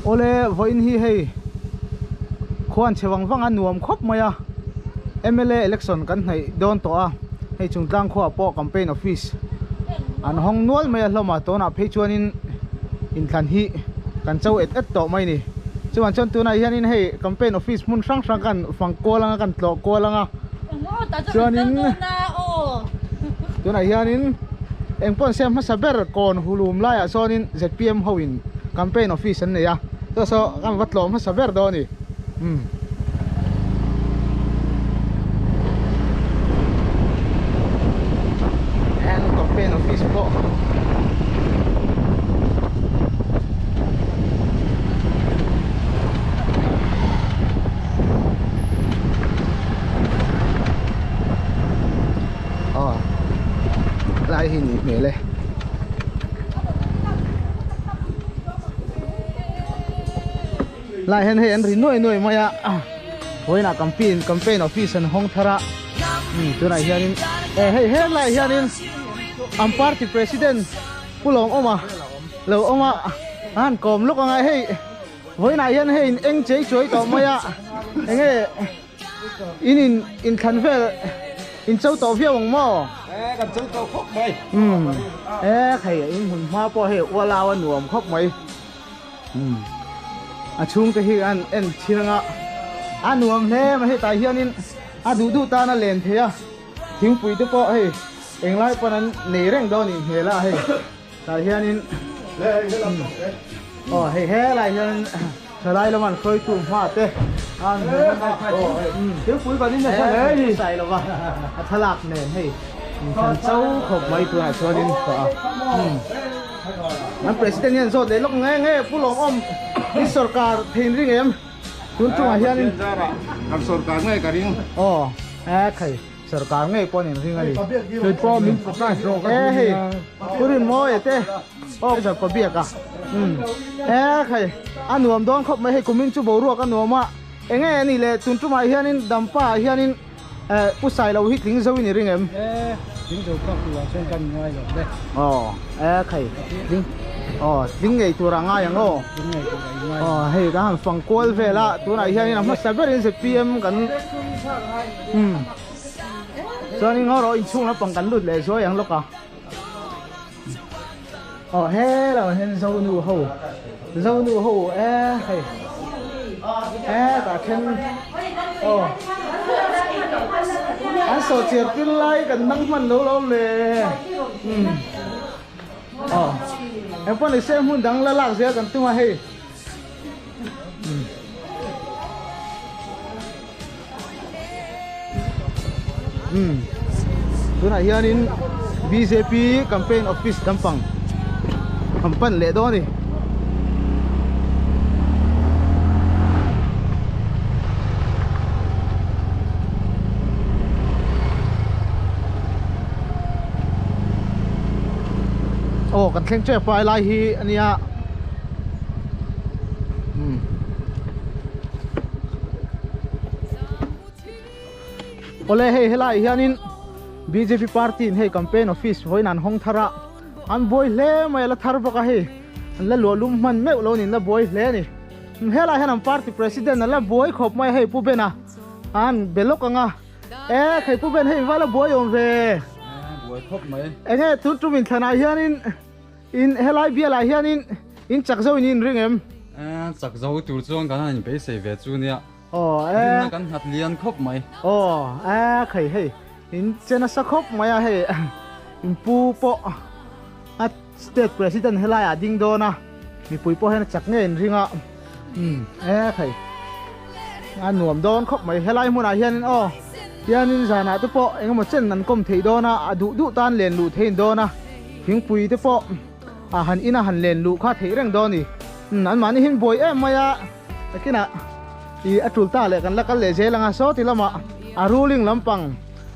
Awle vawiin hi hei khuan chhe vang vang a nuam khawp mai a mla election kan hnaih dawn tawh a hei chungtlang khuaah pawh campaign office an hawng nual mai a hlawm a tunah phei chuanin inthlan hi kan cho et et tawh mai a ni chuvang chuan tunah hianin hei campaign office hmun hrang hrang kan fang kual anga kan tlawh kual anga chuanin tunah hianin eng pawh an siam hmasa ber kawn hulum laiah sawnin zpm ho in campaign office an nei a chu saw kan va tlawh hmasa ber dawn a ni umm. An campaign office pawh aw lai hi nih hmel e lai hian hei an ri nuai nuai mai a vawiinah campaign campaign office an hawng thar a umm tunah hianin eh hei helaiah hianin an party president pu Lawmawma lo awm a a han kawm lawk ang a hei vawiinah hian hei in eng chei chuai tawh mai a enge In in inthlan vel in cho tawh viau ang maw? E kan cho tawh khawp mai. Umm e hei in hmun hma pawh hei ualau a nuam khawp mai. Umm a chhungte hi an en thin anga a nuam hle mai hei tah hianin a duh duh tan a len thei a thingpui te pawh hei englai pawn an nei reng dawn nih hmel a hei tah hianin aw hei helai hian. Thalai lama an hruaitu hma te an hmu thilpui kan in nasa hle ni sai lova a thlalak nen hei inthan cho khawp mai tunah chuanin tawh a an president hian zawt leh lawk nge nge pu lawmawm i sorkar thein ring em tun chungah hianin kan sorkar ngei ka ring aw e khai sorkar ngei pawh an inring a ni kei pawh min surprise rawh ka e hei pu Rinmawia te aw ka biak a umm e khai a nuam dawn khawp mai hei kumin chu boruak a nuam a eng nge anih le tun tumah hianin dampa ah hianin eh pu Sailo hi tling zo in i ring em e tling zo phak turah chuan kan ngai lo le aw e khai tling aw tling ngei tur a ngai ang aw tling ngei tur a i ngai aw hei ka han fang kual vel a tunah hianin a hmasa berin zpm kan umm chuanin ngaw rawh inchhung lampang kan lut leh zuai ang lawk a. Aw helaiah hian zonu ho zonu ho e hei e tah then aw an saw chiar pil lai kan nang hman lo lo le umm aw engpawh ni se hmun dang la lak zel kan tum a hei umm tunah hianin bjp campaign office lampang an pan leh dawn a ni aw kan thleng tep a helai hi a nia. Awle hei helaiah hianin bjp party in hei campaign office vawiin an hawng thar a an buai hle mai a la thar bawk a hei an la luah lum hman meuh lo niin la buai hle a ni helaiah hian an party president an la buai khawp mai a hei pu bena an be lawk ang a e hei pu ben hei va la buai awm ve buai khawp mai enge tun tum inthlanah hianin In helai bialah hianin in chak zo in in ring em? Eh, chak zo tur chuan kan han inbeisei ve chu nia. Aw, eh. Rinna kan nghat lian khawp mai. Aw, eh, khei hei, in che nasa khawp mai a hei, in pu pawh a state president helaiah a ding dawn a, mipui pawh hian a chak ngei in ring a, umm, eh, khei, a nuam dawn khawp mai helai hmunah hianin aw, tianin zanah te pawh engemaw chen an kawm theih dawn a, a duh duh tan len luh theihin dawn a. Thingpui te pawh a han in a han len luh kha theih reng dawn a ni. Umm an mahni hian buai em mai a, takinah ih a tul ta leh kan la kal leh zel ang a, saw ti lamah a ruling lampang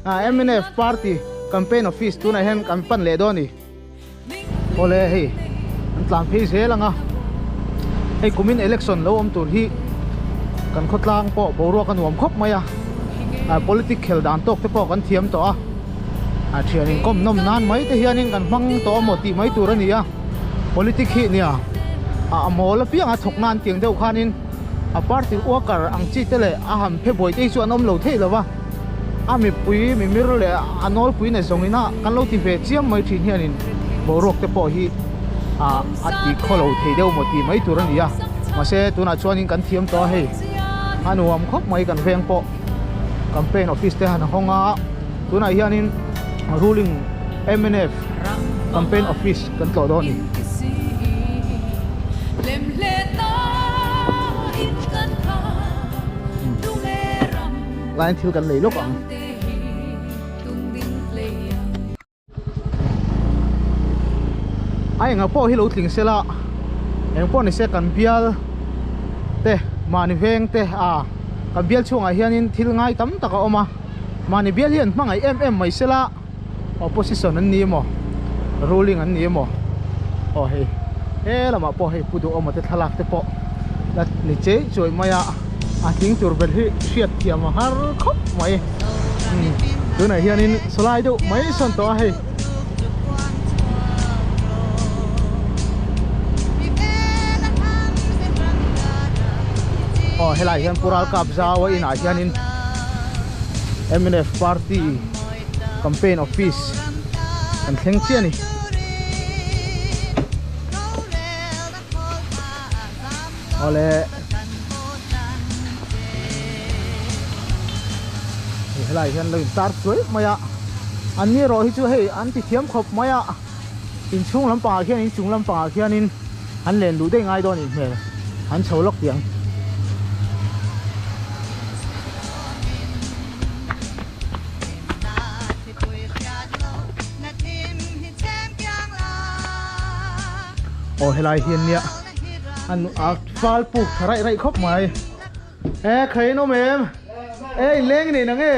ah mnf party campaign office tunah hian kan pan leh dawn a ni. Awle hei an tlan phei zel ang a, hei kumin election lo awm tur hi kan khawtlang pawh boruak a nuam khawp mai a, politic khel dan tawk te pawh kan thiam tawh a. A thian inkawm nawm nan mai te hianin kan hmang tawh a maw tih mai tur a ni a, politic hi nia A mawl apiang a thawk nan tiang deuh khanin a party worker ang chi te leh a han phe buai te hi chu an awm lo theih lo va, a mipui mimir leh a nawlpui na zawng ina kan lo ti ve chiam mai thin hianin boruak te pawh hi a ti khaw lo thei deuh maw tih mai tur a ni a, mahse tunah chuanin kan thiam tawh a hei a nuam khawp mai kan veng pawh campaign office te han hawng a tunah hianin ruling mnf campaign office kan tlawh dawn a ni. Line thil kan lei lawk ang. A enga pawh hi lo tling sela eng pawh ni se kan bial te mahni veng te a kan bial chhungah hianin thil ngai tam tak a awm a mahni bial hi an hmangaih em em mai sela opposition an ni emaw ruling an ni emaw aw hei he lamah pawh hei pu duhawma te thlalak te pawh la ni chei chuai mai a a tling tur ber hi hriat thiam a har khawp mai. Tunah hianin sawlai deuh mai sawn tawh a hei. Aw helai hian Pu Ralkap Zau a inah hianin mnf party campaign office kan thleng chiah a ni. Awle hei helai hian lo in tar chuai mai a an ni erawh hi chu hei an ti thiam khawp mai a inchhung lampangah khian inchung lampangah khianin an len luh daih ngai dawn anih hmel an chho lawk tih ang. Aw helai hian nia an a fal puk tha raih raih khawp mai e khai an awm em e in leng nei nang e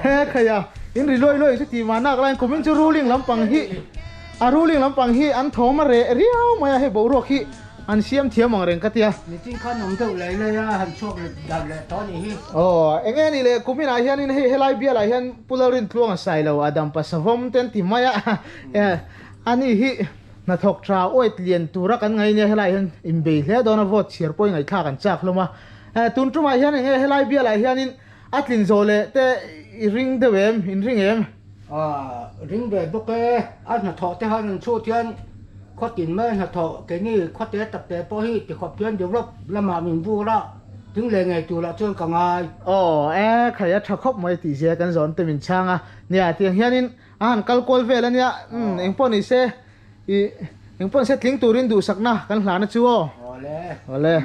he khai a in ri luai luai chu tih mah nak laiin kumin chu ruling lampang hi a ruling lampang hi an thawm a reh riau mai a hei boruak hi An siam thiam ang reng ka tia. Nitin khan awm deuh leh leh a han chhuak leh dan leh tawh a nih hi. Aw, eng nge ni le, kumin ah hianin hei helai bial ah hian Pu Lalrintluang a sai lo, a dampa savawm te an ti mai a, ani hi hnathawk tha awit lian tura kan ngai nia helai hian inbei hle dawn a vote chhiar pawhin ngaihthlak an chak hlawm a, tun tumah hian eng nge helai bial ah hianin a tlin zawh leh te i ring deuh em, in ring em? Ring ve bawk e, a hnathawh te han an chhut hian khaw tin mai hnathawh keini khaw te tak te pawh hi tikhawp hian develop lamah min vur a, ding leh ngei tur ah chuan ka ngai. Aw e, khai a tha khawp mai tih zia kan zawn te min chhang a, nia tiang hianin a han kal kual vel a nia, umm engpawh ni se i engpawh ni se tling turin duhsakna kan hlana chu aw. Awle. Awle.